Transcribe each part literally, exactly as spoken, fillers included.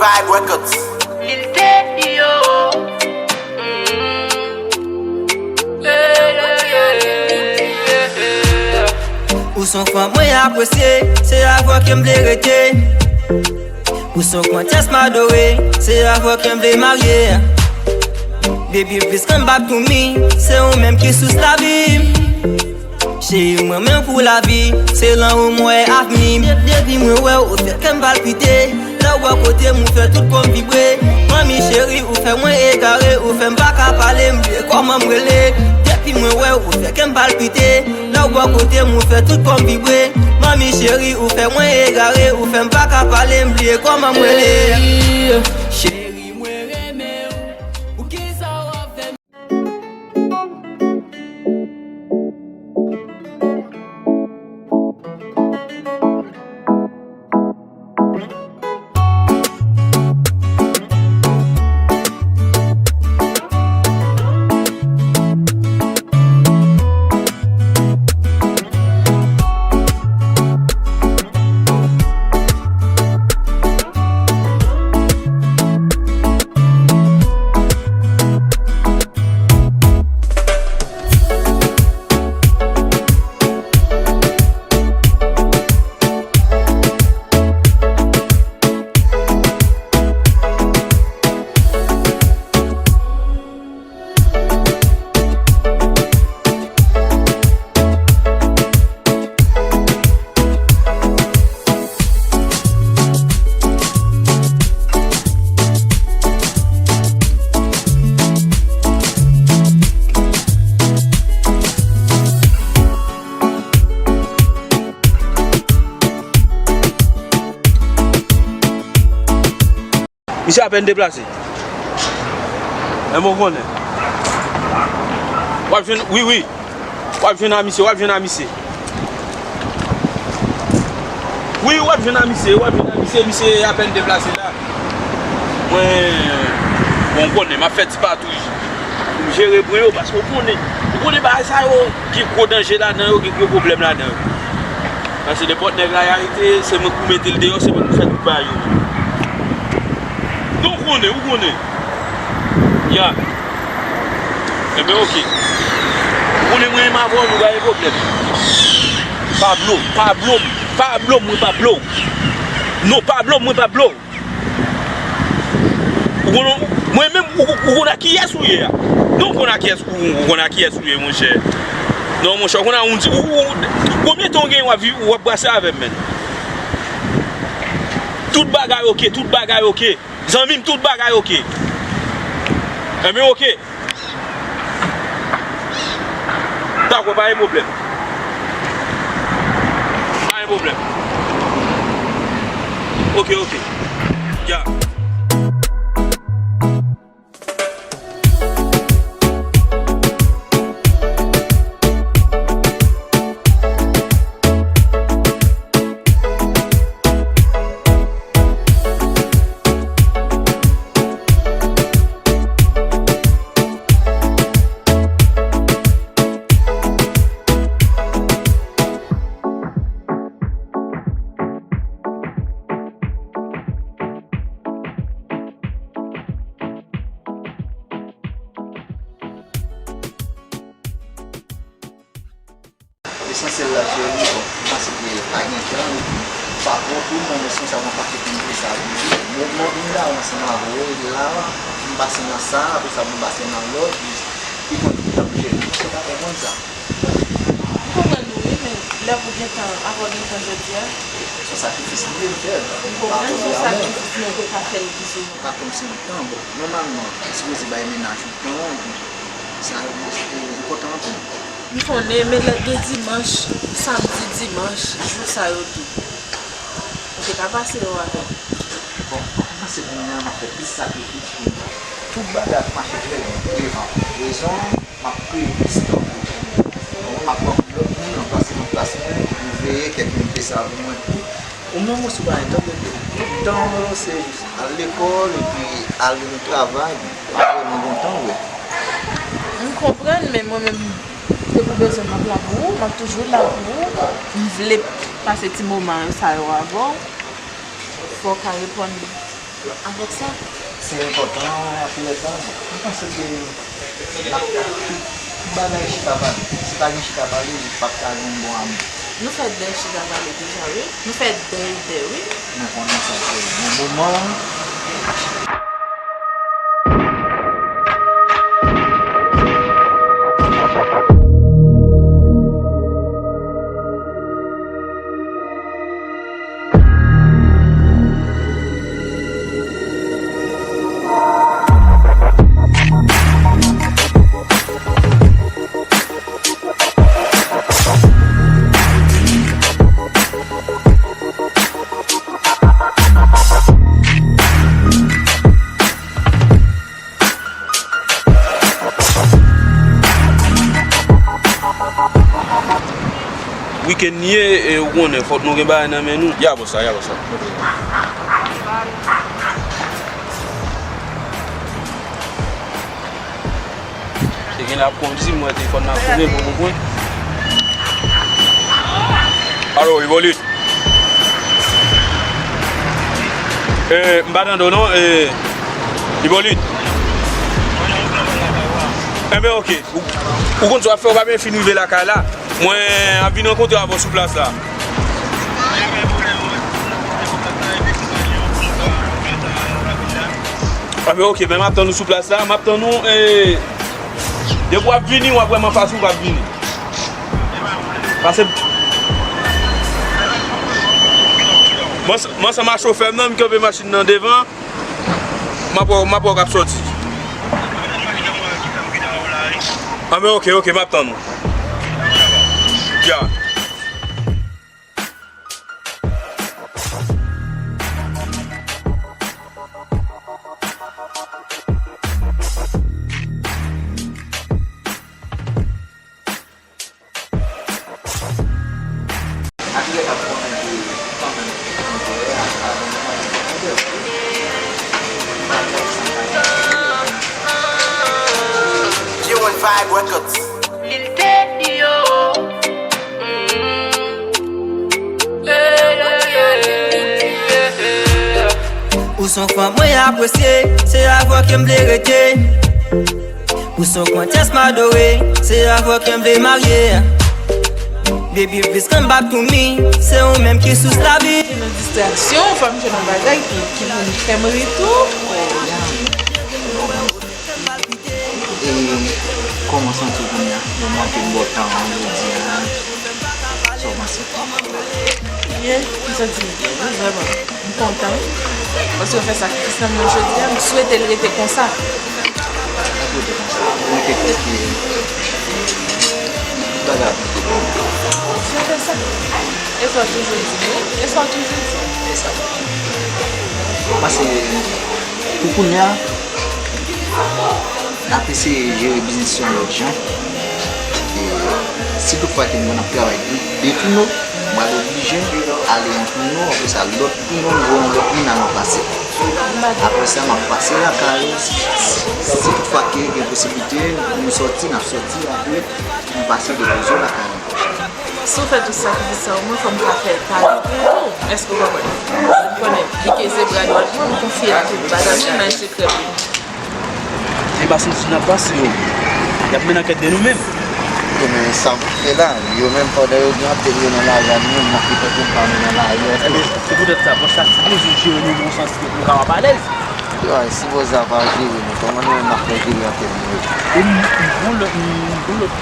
Vibe Records. Lil Teddy, yo. Mm. Yeah, yeah, yeah, yeah, yeah. Ou se yon fanm mwen apresye, se avè w ke m vle rete. Ou se yon pwentès m adore, se avè w ke m vle marye. Baby, please come back to me, se ou menm ki sous lavi m. Cheri, mwen menm pou lavi, se lan ou m wè avni m. De-, depi mwen wè w, ou fè kè m palpite. Lè w bò kote m, ou fè tout kò m vibre. Manmi cheri, ou fè mwen egare, ou fè m pa ka pale, m bliye kòman m rele. Depi mwen wè w, ou fè kè m palpite. Lè w bò kote m, ou fè tout kò m vibre. Manmi cheri, ou fè mwen egare, ou fè m pa ka pale, m bliye kòman m rele. Hey, cheri, mwen renmen w. Poukisa w ap fè m Misye apèn deplase. Enben w konnen. W ap jwenn, wi, wi. W ap jwenn a misye, w ap jwenn a misye. Wi, w ap jwenn a misye, w ap jwenn a misye, misye apèn deplase la. Mwen, bon, w konnen, m ap fè ti patouj pou m jere pwen yo, paske w konnen, w konnen bagay sa yo, gen gwo danje ladan yo, gen gwo pwoblèm ladan yo. Paske nenpòt nèg la y arete, se mwen k pou mete l deyò, se mwen k pou fè tout bagay yo. Non, w konnen, w konnen. Ya. Enben, oke. Ou konnen mwen menm avè w, nou pa gen pwoblèm. Pa blo m, pa blo m, pa blo m, mwen pa blo w. Non, pa blo m, mwen pa blo w. Ou konnen, mwen menm, ou, ou konnen a kiyès ou ye a. Non, ou konnen a kiyès, ou, ou konnen a kiyès ou ye, monchè. Non, monchè, ou konnen a yon ti, ou, ou, konbyen tan w gen w ap viv, w ap brase avè m, menn? Tout bagay oke, tout bagay oke. Zanmi m, tout bagay oke. Enben, oke. Dakò, pa gen pwoblèm. Pa gen pwoblèm. Oke, oke. Ya. Lesansyèl la, cheri, bon, m panse ke pa gen tan, epi pa twò tou, mwen responsav yon pakèt moun ki sa vini. Mouvman vin la, ansanm avè w, e la, m pase nan sa, apre sa, m pase nan lòt, jis ki konn ki tan pou jere. Misye pa konprann sa. M konprann ou, wi, men lè pou gen tan, avan w gen tan jodi a. Se yon sakrifis li ye, m fè l. M konprann se yon sakrifis, men ou te ka fè l pi souvan. Pa kòmsi yon tan, bon, nòmalman, ou sipoze bay mennaj ou tan, epi sa, e, enpòtan anpil. M konnen, men lè gen dimanch, samdi, dimanch, jou sa yo tou. Ou te ka pase yo avè m. Bon, m panse kounye a m ap fè plis sakrifis pou tout bagay ap mache trè byen devan. Rezon, m ap kreye plis tan pou ou. Bon, m ap pran lòt moun nan plas, nan plas mwen, pou veye kèk moun ki sa pou mwen tou. Ou menm osi w pa gen tan pou tèt ou. Tout tan w se jis al lekòl epi al travay. Pa vrèman gen tan, wi. M konprann, men mwen menm, depi w bezwen m, m ap la pou ou, m ap toujou la pou ou. M vle pase ti moman sa yo avè w. Fò w ka reponn Avèk sa, se enpòtan, apre lè sa, bon, mwen panse ke n ap tout bagay chita pale. Si pa gen chita pale, li p ap ka gen bon amou. Nou fè dèy chita pale deja, wi. Nou fè dèy, dèy, wi. Nou konnen sa, se nan moman. Wikenn ye, e, ou konnen, fòk nou gen bagay nan men nou. Ya, boss, ya, boss. Te gen la ap kondui, m wè telefòn nan ap sone, m pa konprann. Alo, Ibolit. E, m pa tande w non, e, Ibolit. Enben, oke. Ou, ou konn sa w ap fè, ou pa byen fin rive lakay la. Mwen ap vin rankontre avè w sou plas la. Enben, oke, men m ap tann ou sou plas la, m ap tann ou, e, depi w ap vini, w ap wè m anfas ou, w ap vini. Pase. Mwen, mwen ansanm ak chofè m nan, m kanpe machin nan devan. M ap wè, m ap wè w k ap sòti. Anben, oke, oke, m ap tann ou. Ya. G one Vibe Records. Lil Teddy, yo. Mm. Yeah, yeah, yeah, yeah, yeah. Ou se yon fanm mwen apresye, se avè w ke m vle rete. Ou se yon prensès m adore, se avè w ke m vle marye. Baby, please come back to me, se ou menm ki sous lavi. Gen yon distraksyon, fò m jwenn yon bagay ki, ki pou fè m ri tou. E kòman w santi w kounye a? Moman ke m ba w tan an jodi a, sa w panse? Byen, m santi m byen, wi, vrèman. M kontan. Paske w fè sakrifis nan men m jodi a, m swete l rete konsa. L ap rete konsa. Mwen te kwè ke tout bagay ap rete bon. Mwen fè sa. E sa w toujou di m, wi. E sa w toujou di m. E sa. Paske pou kounye a, n ap eseye jere biznis yon lòt jan. E si toutfwa ke nou menm n ap travay de, de touno, m pral oblije ale yon touno, apre sa lòt touno, m voye yon lòt moun al ranplase. Apre sa, m ap pase lakay ou. Si, si, si toutfwa ke gen posiblite pou nou sòti, n ap sòti, apre m pase depoze w lakay ou. Si w fè tout sakrifis sa yo, mwen fò m ka fè pale pou ou tou. Èske w konprann? Ou konnen, li ke se bra dwat mwen, m konfye l tout bagay, menm sekrè pou li. Se pa santi n ap pase yo. Y ap mennen ankèt de nou menm. Yo, men sa pou fè la, yo menm pandan yo gen antèn yo nan lari a, nou menm n ap fè kòm pa nou nan lari a tou. Ebyen, se poutèt sa, bon, sa sipoze jere nou nan yon sans ke nou kapab alèz. Yo, ay, sipoze ap jere nou, kòman nou menm n ap fè jere antèn nou yo? E m, m, bon lòt, m, bon lòt.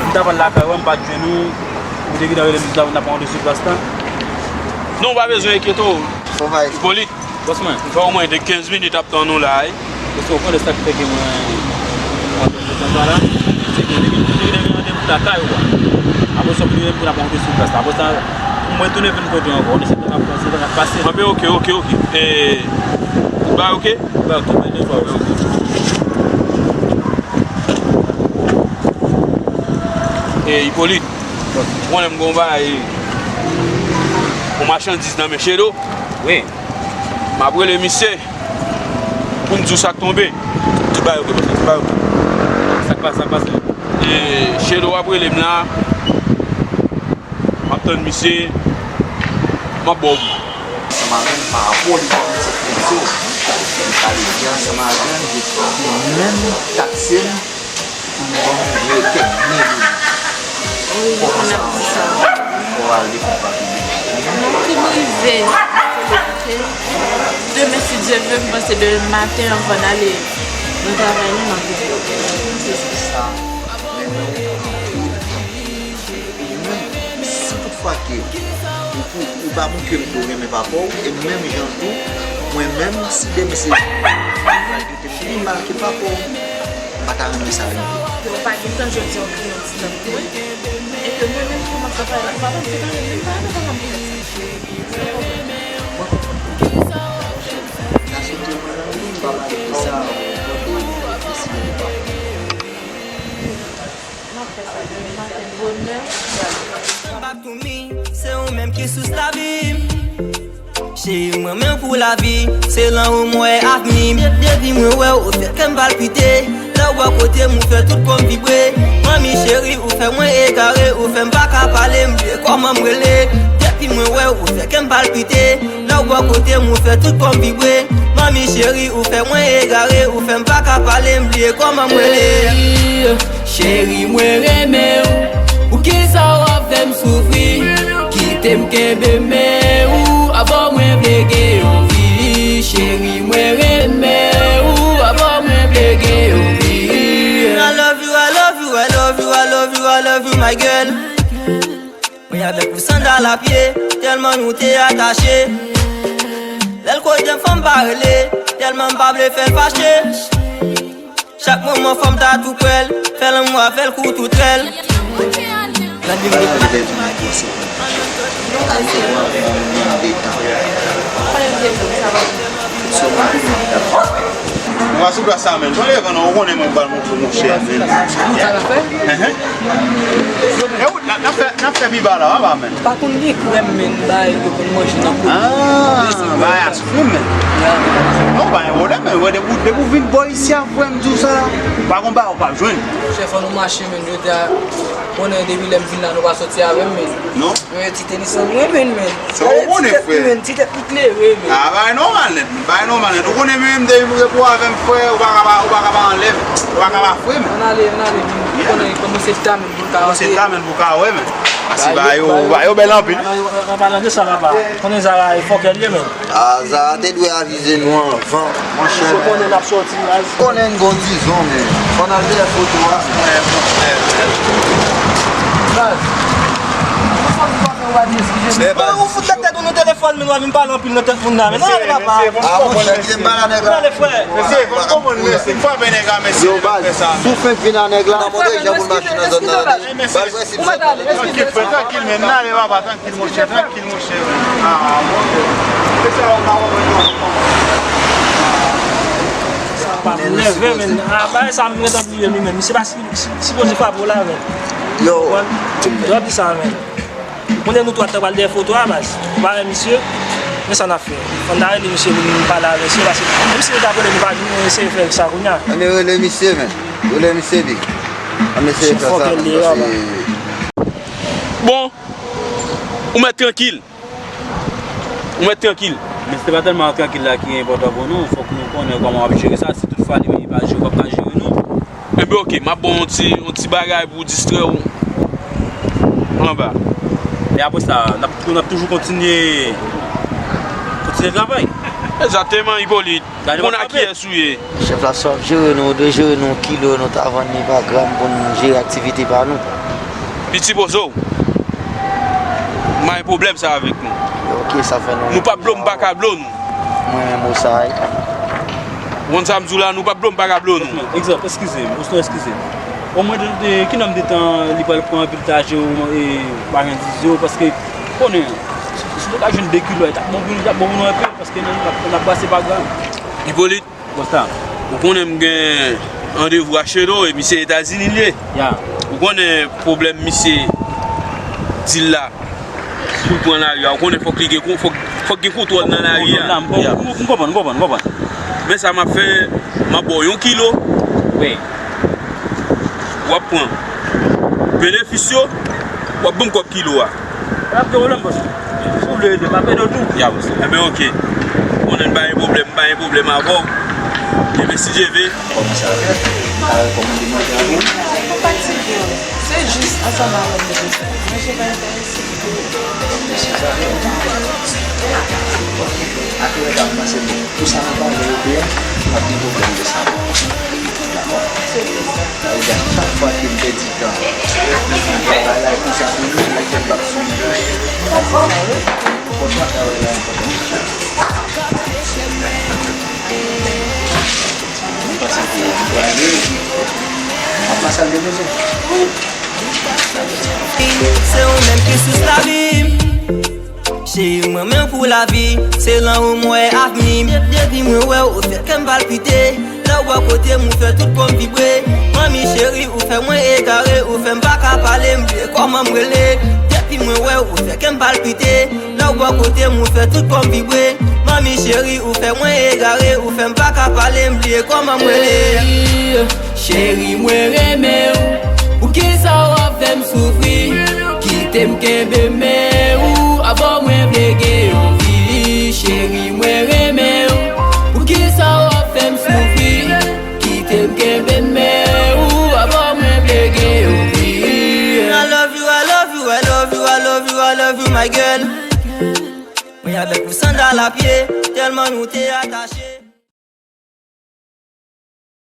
M t ap al lakay ou, m pa t jwenn ou. Ou te gentan rele m, m t ap rantre sou plas la. Non, ou pa bezwen enkyete w. Ipolit. Bòs mwen. M fè omwen de kenz minit ap tann ou la, wi. Èske w konnen sa k fè ke mwen antre nan tan sa la? Se ke depi m te gen randevou lakay ou a, Apre sa, pou li menm pou n ap monte sou plas la. Apre sa, pou mwen tounen vin kote w ankò, nou se tan ap pase, tan ap pase. Anben, oke, oke, oke. E, tout bagay oke? Tout bagay oke, men de fwa, oke. E, Ipolit, ou konnen m gon bagay, yon machandiz nan men Chelo. Wi. M ap rele misye pou m di w sa k tonbe. Tout bagay oke, bòs, tout bagay oke. Sa k pase, sa k pase? E, Chelo ap rele m la. M ap tann misye. M ap ba w. Ansanm avè m, pa rapò li pa konn se pwodui yo. Li pale byen ansanm avè m, li menm takse m pou m ban m gwo tèt byen dou. Wi, m konn ap di sa. Fò w al dekouvri pa piblik. Non, pou m rive kote m te, demen, si Dye vle, m panse demen maten anvan n ale nan travay nou, m ap vin. Se sa. Men mwen, si toutfwa ke ou, ou, ou pa montre m ke w renmen papa w, e menm jan tou, mwen menm, si demen se pral trete m pi mal ke papa w, m pa ta renmen sa rive. Ke w pa gentan jodi an kriye yon ti tan pou mwen, e ke mwen menm tou m ap travay la, papa m te ka renmen m, pa renmen papa m pou tèt sa. Mwen konprann. Sa sote mwen nan wi, m pa pale de sa, mwen konprann ou deside de papa. M ap fè sa demen maten bonè. Back to me, se ou menm ki sous lavi m. Cheri, mwen menm pou lavi, se lan ou m wè avni m. De-, depi mwen wè w, ou fè kè m palpite. Lè w bò kote m, ou fè tout kò m vibre. Manmi cheri, ou fè mwen egare, ou fè m pa ka pale, m bliye kòman m rele. Depi mwen wè w, ou fè kè m palpite. Lè w bò kote m, ou fè tout kò m vibre. Manmi cheri, ou fè mwen egare, ou fè m pa ka pale, m bliye kòman m rele. Cheri, mwen renmen w. Poukisa w ap fè m soufri? Kite m kenbe men ou, avan mwen vle gen yon vi. Cheri, mwen renmen ou, avan mwen vle gen yon vi. I love you, I love you, I love you, I love you, I love you, my girl. Mwen avèk ou sandal a pye, tèlman nou te atache. Lè l kote m, fò m pa rele, tèlman m pa vle fè l fache. Chak moman fò m ta tou prè l, fè lanmou avè l kou tou trè l. Gade m. Mwen pa sou plas sa menm. Jan leve non, ou konnen mwen bal montre monchè menm. Sa n ap fè? Enhen. E ou, n ap, n ap fè, n ap fè pi ba la, wi, ba menm. Pa konn gen krèm, men, bay, yo konn manje nan kote. Ah, bay a sou men. Ya. Non, pa gen pwoblèm, men, wè, depi, depi w vin bò isi a, frè m, di w sa, pa gon bay ou p ap jwenn. Chèf, ann nou mache, men, jodi a, konnen depi lè m vin la, nou pa soti avè m, men. Non. Mwen, ti tenis an mwen, men, men. Se ou konnen, frè. Ti tèt li, men, ti tèt li klere, men. Ah, bay nòmal nèt, bay nòmal nèt. Ou konnen, men, m depi m repo avè m, frè, ou pa ka pa, ou pa ka pa anlè m, ou pa ka pa fre m. Ann ale, ann ale, men. Ou konnen, kòm se ta, men. Bon, se ta menm pou ka wè, men. Asi ba yo, ba yo bèl anpil. An palan de sa, papa, konnen Zara e fòkè l ye, men. Ah, Zara te dwe avize nou anvan, monchè. Ou konnen n ap sòti, baz. Konnen n gon dizon, men. Fò n al fè foto a. Baz. Ou fout nan tèt ou nan telefòn, men w ap vin pale anpil nan tèt moun nan, men. Nan ale, papa. Ah, monchè, kite m pale a nèg la. Nan ale, frè. Mesye, fò n konprann, mesye. M frape nèg la, mesye. Yo, baz, si w fenk vin a nèg la. Nan montre jan pou l mache nan zòn nan. Baz, mwen, si m sot nan nèg la. Trankil, frè, trankil, men. N ale, papa, trankil, monchè, trankil, monchè. Ah, monchè. Mesye, w ap pa wè mwen, non. Papa, m nève, men. Ah, bagay sa, m gentan bliye li, men. Misye pa si, si, sipoze frape w la, men. Yo. Yo ap di sa, men. Konnen nou twa t pral dèyè foto a, baz. Ou pa wè misye? Men sa n ap fè. Fò n ta rele misye pou nou pale avè misye, paske menm si nou ta konnen nou pa vin, nou eseye fè sa kounye a. Ann rele misye, men. Rele misye, big. Ann eseye fè sa, men, paske... Bon, ou mèt trankil. Ou mèt trankil. Men se pa tèlman trankil la ki enpòtan pou nou. Fòk nou konnen kòman w ap jere sa. Si toutfwa li menm li pa jere, w ap ka jere nou. Enben, oke, m ap ba w yon ti, yon ti bagay pou w distrè w anba. E apre sa, n ap, n ap toujou kontinye, kontinye travay. Egzakteman, Ipolit. Ou konn ak kiyès ou ye. Chèf la, si w ap jere nou, ou dwe jere nou kilo nou ta vann li pa gram pou n jere aktivite pa nou. Piti poze w. M pa gen pwoblèm sa avèk nou. Ok, sa fè nou... Nou p ap blo, m pa ka blo nou. Mwen menm ou sa ye. Ou konn sa m di w la, nou p ap blo, m pa ka blo nou. Egzanp, eskize m, osnon eskize m. Omwen de, de, ki nonm de tan li pral pran anpil taje ou, e, pa gen dize ou, paske, konnen, si, si nou ka jwenn de kilo, e t ap bon pou nou, t ap bon pou nou anpil, paske nou, nou ap, nou ap brase pa gram. Ipolit, Konsta. Ou konnen m gen randevou a Chelo, e misye Etazini l ye. Ya. Ou konnen pwoblèm misye di l la. Pou l pran lari a, ou konnen fòk li gen kon-, fòk, fòk gen kontwòl nan lari a. M konprann, m konprann, m konprann, m konprann. Men sa m ap fè, m ap ba w yon kilo. Wi. W ap pran benefis yo, w ap ban m kòb kilo a. N ap gen pwoblèm, bòs. Si w vle ede, m ap ede w tou. Ya, bòs. Enben, oke. Konnen m pa gen pwoblèm, m pa gen pwoblèm avè w. Enben, si Dye vle. Kòman sa va? Ka rekòmande manje a pou ou? Ou pa fatige, se jis ansanm avè m nou te fè. Manje pa enterese m. Mesye sa, oke. Aklè, m ap panse pou sa nou pale yo byen, n ap gen pwoblèm de sa. Dakò? Sa vle di, chak fwa ke m pèdi tan, m travay la, e konsa pou nou, e ke m p ap swiv. Konsa, travay la enpòtan. M panse ke m prale, m ap pase al de bezwen. Se ou menm ki sous lavi m. Cheri, m renmen w pou lavi, se lan ou m wè avni m. Depi mwen wè w, ou fè kè m palpite. Lè w bò kote m, ou fè tout kò m vibre. Manmi cheri, ou fè mwen egare, ou fè m pa ka pale, m bliye kòman m rele. Depi mwen wè w, ou fè kè m palpite. Lè w bò kote m, ou fè tout kò m vibre. Manmi cheri, ou fè mwen egare, ou fè m pa ka pale, m bliye kòman m rele. Cheri, mwen renmen w. Poukisa w ap fè m soufri? Kite m kenbe men ou, avè w mwen vle gen yon vi. Cheri, mwen renmen w. Poukisa w ap fè m soufri? Kite m kenbe men ou, avè w mwen vle gen yon vi. I love you, I love you, I love you, I love you, I love you, my girl. Mwen avèk ou sandal a pye, tèlman nou te atache.